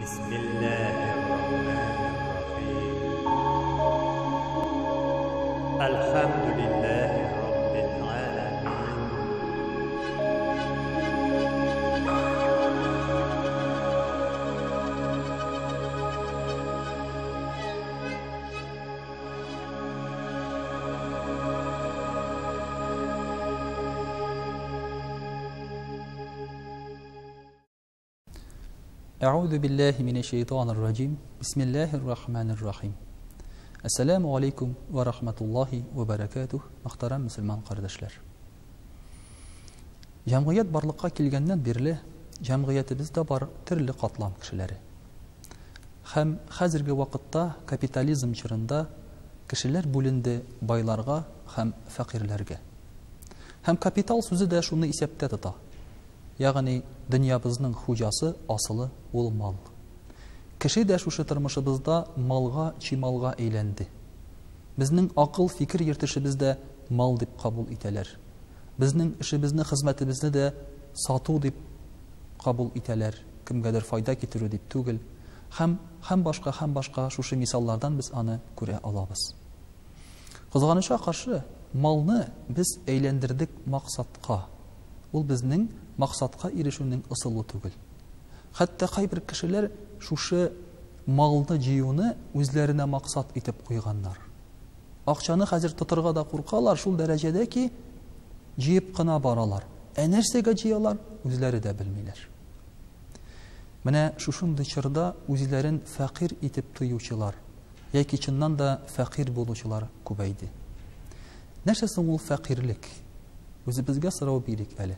بسم الله الرحمن الرحيم. الحمد لله رب العالمين. أعوذ بالله من الشيطان الرجيم بسم الله الرحمن الرحيم Әссәләмү алейкум вә рахматуллаһи вә бәрәкәтүһ, мөхтәрәм мөселман кардәшләр. Җәмгыять барлыкка килгәннән бирле җәмгыятебездә бар төрле катлам кешеләре. Һәм хәзерге вакытта капитализм чорында кешеләр бүленде байларга һәм фәкыйрьләргә. Һәм капитал сүзе дә шуны исәптә тота. Ягъни дөньябызның хуҗасы, асылы ул мал. Кеше дә шушы тормышыбызда малга, чималга әйләнде. Безнең акыл, фикер йөртешебез дә мал дип кабул итәләр. Безнең эшебезне, хезмәтебезне дә сату дип кабул итәләр, кемгәдер файда китерү дип түгел. Һәм, һәм башка, һәм башка шушы мисаллардан без аны күрә алабыз. Кызганычка каршы, малны без әйләндердек максатка. Ул безнең максатка ирешүнең ысулы түгел. Хәтта кайбер кешеләр шушы малны җыюны үзләренә максат итеп куйганнар. Акчаны хәзер тотырга да куркалар, шул дәрәҗәдә ки, җыеп кына баралар. Ә нәрсәгә җыялар, үзләре дә белмиләр. Менә шушындый чорда үзләрен фәкыйрь итеп тоючылар яки чыннан да фәкыйрь булучылар күбәйде. Нәрсә соң ул фәкыйрьлек? Үзебезгә сорау бирик әле.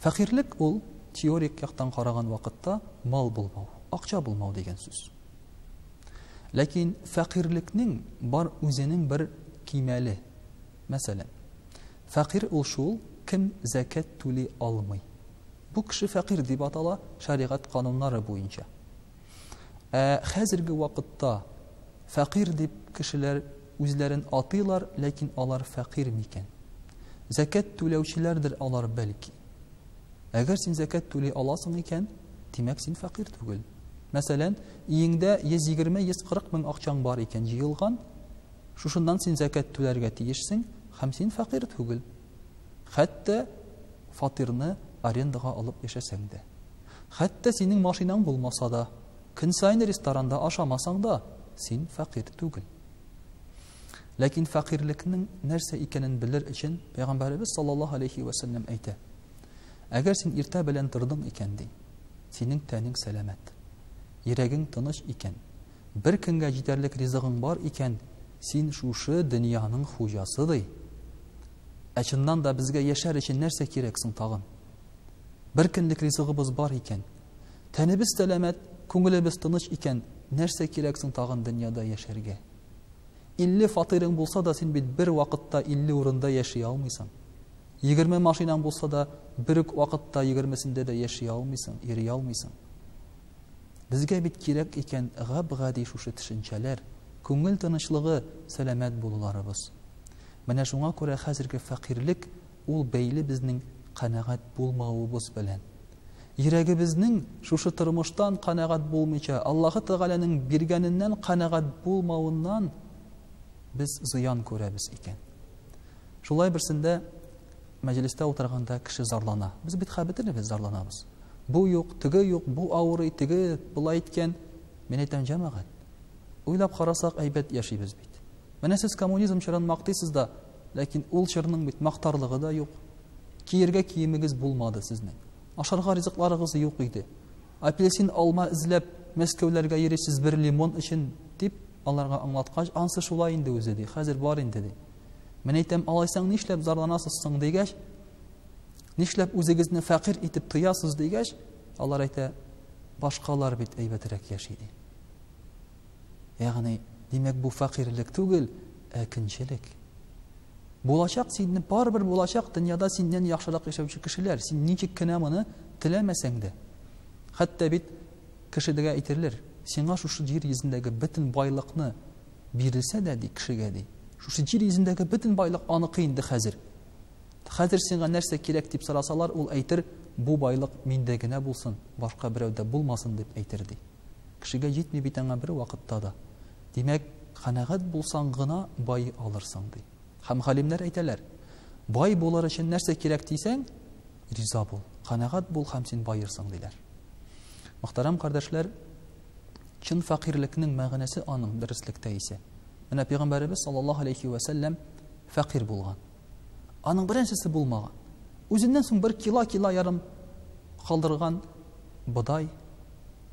Фәкыйрьлек ул, теорик яктан караган вакытта, мал булмау, акча булмау дигән сүз. Ләкин фәкыйрьлекнең бар үзенең бер кимәле. Мәсәлән, фәкыйрь ул шул, кем зәкят түли алмый. Бу кеше фәкыйрь дип атала шәригать кануннары буенча. Ә хәзерге вакытта фәкыйрь дип кешеләр үзләрен атыйлар, ләкин алар фәкыйрь микән? Зәкят түләүчеләрдер алар бәлки. Әгәр син зәкят түли аласың икән, димәк син фәкыйрь түгел. Мәсәлән, өеңдә 120-140 мең акчаң бар икән җыелган, шушыннан син зәкят түләргә тиешсең һәм син фәкыйрь түгел. Хәтта фатирны арендага алып яшәсәң дә. Хәтта синең машинаң булмаса да, көн саен ресторанда ашамасаң да, син фәкыйрь түгел. Ләкин фәкыйрьлекнең нәрсә икәнен белер өчен Пәйгамбәребез саллаллаһу алейхи вә сәлләм әйтә. Әгәр син иртә белән тордың икән, ди, синең тәнең сәламәт, йөрәгең тыныч икән, бер көнгә җитәрлек ризыгың бар икән, син шушы дөньяның хуҗасы, ди. Ә чыннан да безгә яшәр өчен нәрсә кирәк соң тагын? Бер көнлек ризыгыбыз бар икән, тәнебез сәламәт, күңелебез тыныч икән, нәрсә кирәк соң тагын дөньяда яшәргә? 50 фатирың булса да, син бит бер вакытта 50 урында яши алмыйсың. 20 машинаң булса да, бер үк вакытта егермесендә дә яши алмыйсың, йөри алмыйсың. Безгә бит кирәк икән гап-гади шушы төшенчәләр, күңел тынычлыгы, сәламәт булуларыбыз. Менә шуңа күрә хәзерге фәкыйрьлек ул бәйле безнең канәгать булмавыбыз белән. Йөрәгебезнең шушы тормыштан канәгать булмыйча, Аллаһы Тәгаләнең биргәненнән канәгать булмавыннан без зыян күрәбез икән. Шулай берсендә мәҗлестә утырганда кеше зарлана. Без бит бөтенебез зарланабыз. Бу юк, теге юк, бу авырый, теге болай иткән. Мин әйтәм, җәмәгать, уйлап карасак, әйбәт яшибез бит. Менә сез коммунизм чорын мактыйсыз да, ләкин ул чорның бит мактарлыгы да юк. Киергә киемегез булмады сезнең. Ашарга ризыкларыгыз юк иде. Апельсин, алма эзләп Мәскәүләргә йөрисез бер лимон өчен, дип аларга аңлаткач, ансы шулай инде үзе, ди, хәзер бар инде, ди. Мин әйтәм, алайсаң нишләп зарланасыз соң дигәч, нишләп үзегезне фәкыйрь итеп тоясыз дигәч, алар әйтә, башкалар бит әйбәтрәк яши, ди. Ягъни, димәк, бу фәкыйрьлек түгел, ә көнчелек. Булачак синне барыбер булачак дөньяда синнән яхшырак яшәүче кешеләр. Син ничек кенә моны теләмәсәң дә. Хәтта бит кешегә әйтерләр, сиңа шушы җир йөзендәге бөтен байлыкны бирелсә дә, ди кешегә, ди. Шушы җир йөзендәге бөтен байлык аныкы инде хәзер. Хәзер сиңа нәрсә кирәк дип сорасалар, ул әйтер, бу байлык миндә генә булсын, башка берәүдә булмасын, дип әйтер, ди. Кешегә җитми бит аңа бервакытта да. Димәк, канәгать булсаң гына байый алырсың, ди. Һәм галимнәр әйтәләр, бай булыр өчен нәрсә кирәк дисәң, риза бул, канәгать бул һәм син баерсың, диләр. Мөхтәрәм кардәшләр, чын фәкыйрьлекнең мәгънәсе аның дөреслектә исә. Менә пәйгамбәребез саллаллаһу алейхи вә сәлләм фәкыйрь булган. Аның беренчесе булмаган. Үзеннән соң бер кила-кила ярым калдырган бодай,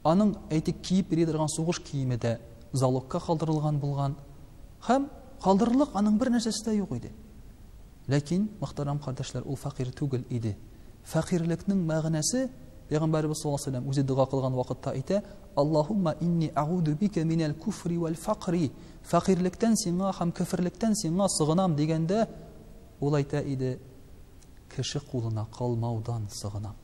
аның, әйтик, киеп йөри торган сугыш киеме дә залогка калдырылган булган. Һәм калдырырлык аның бер нәрсәсе дә юк иде. Ләкин, мөхтәрәм кардәшләр, ул фәкыйрь түгел иде. Фәкыйрьлекнең мәгънәсе, Пәйгамбәребез саллаллаһу алейһи ва сәлләм үзе дога кылган вакытта әйтә, Аллаһумма инни әгуду бика минәл куфри вәл факри, фәкыйрьлектән сиңа һәм кәферлектән сиңа сыгынам дигәндә, ул әйтә иде, кеше кулына калмаудан сыгынам.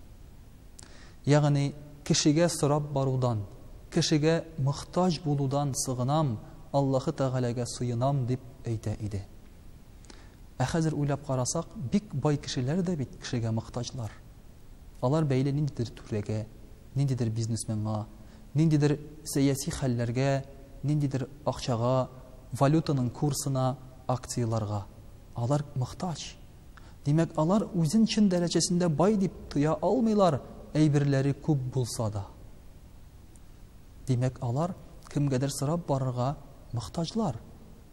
Ягъни, кешегә сорап барудан, кешегә мохтаҗ булудан сыгынам, Аллаһы Тәгаләгә сыенам, дип әйтә иде. Ә хәзер уйлап карасак, бик бай кешеләр дә бит кешегә мохтаҗлар. Алар бәйле ниндидер түрәгә, ниндидер бизнесменга, ниндидер сәяси хәлләргә, ниндидер акчага, валютаның курсына, акцияләргә. Алар мохтаҗ. Димәк, алар үзен чын дәрәҗәсендә бай дип тоя алмыйлар, әйберләре күп булса да. Димәк, алар кемгәдер сорап барырга мохтаҗлар.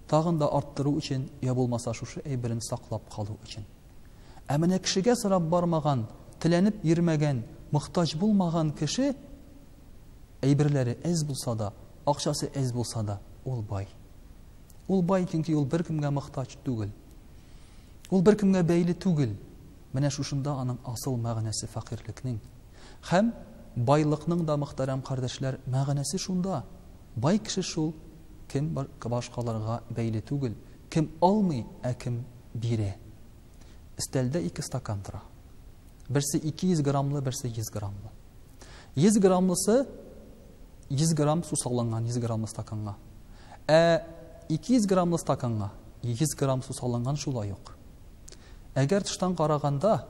Тагын да арттыру өчен, я булмаса шушы әйберен саклап калу өчен. Ә менә кешегә сорап бармаган, теләнеп йөрмәгән, мохтаҗ булмаган кеше, әйберләре әз булса да, акчасы әз булса да, ул бай. Ул бай, чөнки ул беркемгә мохтаҗ түгел. Ул беркемгә бәйле түгел. Менә шушында аның асыл мәгънәсе фәкыйрьлекнең. Һәм байлыкның да, мөхтәрәм кардәшләр, мәгънәсе шунда. Бай кеше шул, кем башкаларга бәйле түгел, кем алмый, ә кем бирә. Өстәлдә ике стакан тора. Берсе 200 граммлы, берсе 100 граммлы. 100 граммлысы 100 грамм су салынган 100 граммлы стаканга. Ә 200 граммлы стаканга 100 грамм су салынган шулай ук. Әгәр тыштан караганда,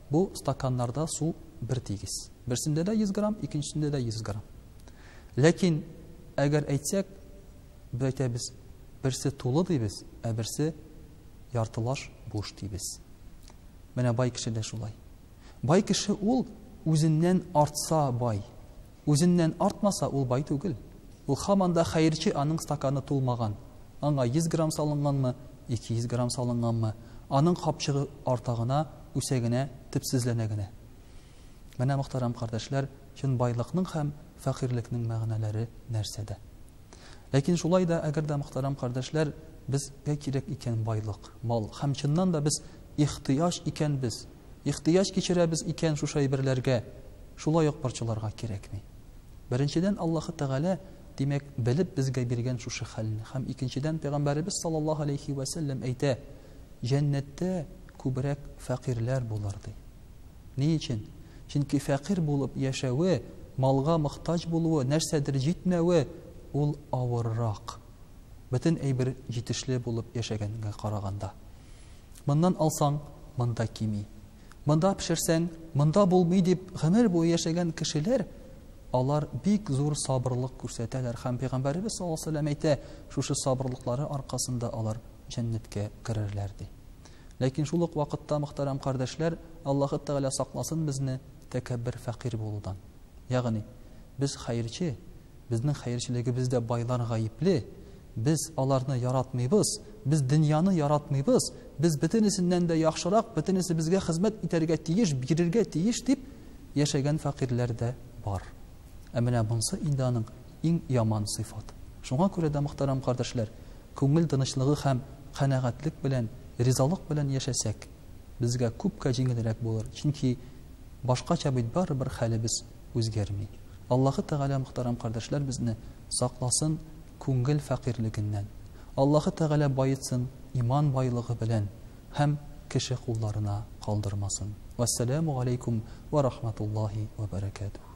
бу стаканнарда су бер тигез. Берсендә дә 100 грамм, икенчесендә дә 100 грамм. Ләкин әгәр әйтсәк, без әйтәбез, берсе тулы дибез, ә берсе яртылаш буш дибез. Менә бай кеше дә шулай. Бай кеше ул үзеннән артса бай. Үзеннән артмаса, ул бай түгел. Ул һаман да хәерче, аның стаканы тулмаган. Аңа 100 грамм салынганмы, 200 грамм салынганмы, аның капчыгы арта гына, үсә генә, төпсезләнә генә. Менә, мөхтәрәм кардәшләр, чын байлыкның һәм фәкыйрьлекнең мәгънәләре нәрсәдә. Ләкин шулай да, әгәр дә, мөхтәрәм кардәшләр, безгә кирәк икән байлык, мал, һәм чыннан да без ихтыяҗ икәнбез, ихтыяҗ кичерәбез икән шушы әйберләргә, шулай ук борчылырга кирәкми. Беренчедән, Аллаһы Тәгалә, димәк, белеп безгә биргән шушы хәлне. Һәм икенчедән, Пәйгамбәребез саллаллаһу алейхи вә сәлләм әйтә, җәннәттә күбрәк фәкыйрьләр булыр, ди. Ни өчен? Чөнки фәкыйрь булып яшәве, малга мохтаҗ булуы, нәрсәдер җитмәве, ул авыррак. Бөтен әйбер җитешле булып яшәгәнгә караганда. Моннан алсаң, монда кими. Монда пешерсәң, монда булмый дип гомер буе яшәгән кешеләр, алар бик зур сабырлык күрсәтәләр һәм Пәйгамбәребез саллаллаһу алейһи ва сәлләм әйтә, шушы сабырлыклары аркасында алар җәннәткә керерләр ди. Ләкин шул ук вакытта, мөхтәрәм кардәшләр, Аллаһы Тәгалә сакласын безне тәкәббер фәкыйрь булудан. Ягъни, без хәерче, безнең хәерчелегебездә байлар гаепле, без аларны яратмыйбыз, без дөньяны яратмыйбыз, без бөтенесеннән дә яхшырак, бөтенесе безгә хезмәт итәргә тиеш, бирергә тиеш дип яшәгән фәкыйрьләр дә бар. Ә менә монсы инде аның иң яман сыйфаты. Шуңа күрә дә, мөхтәрәм кардәшләр, күңел тынычлыгы һәм канәгатьлек белән, ризалык белән яшәсәк, безгә күпкә җиңелрәк булыр, чөнки башкача бит барыбер хәлебез үзгәрми. Аллаһы Тәгалә, мөхтәрәм кардәшләр, безне сакласын күңел фәкыйрьлегеннән. Аллаһы Тәгалә баетсын иман байлыгы белән һәм кеше кулларына калдырмасын. Вәссәламү галәйкүм вә рахматуллаһи вә бәрәкәтүһ.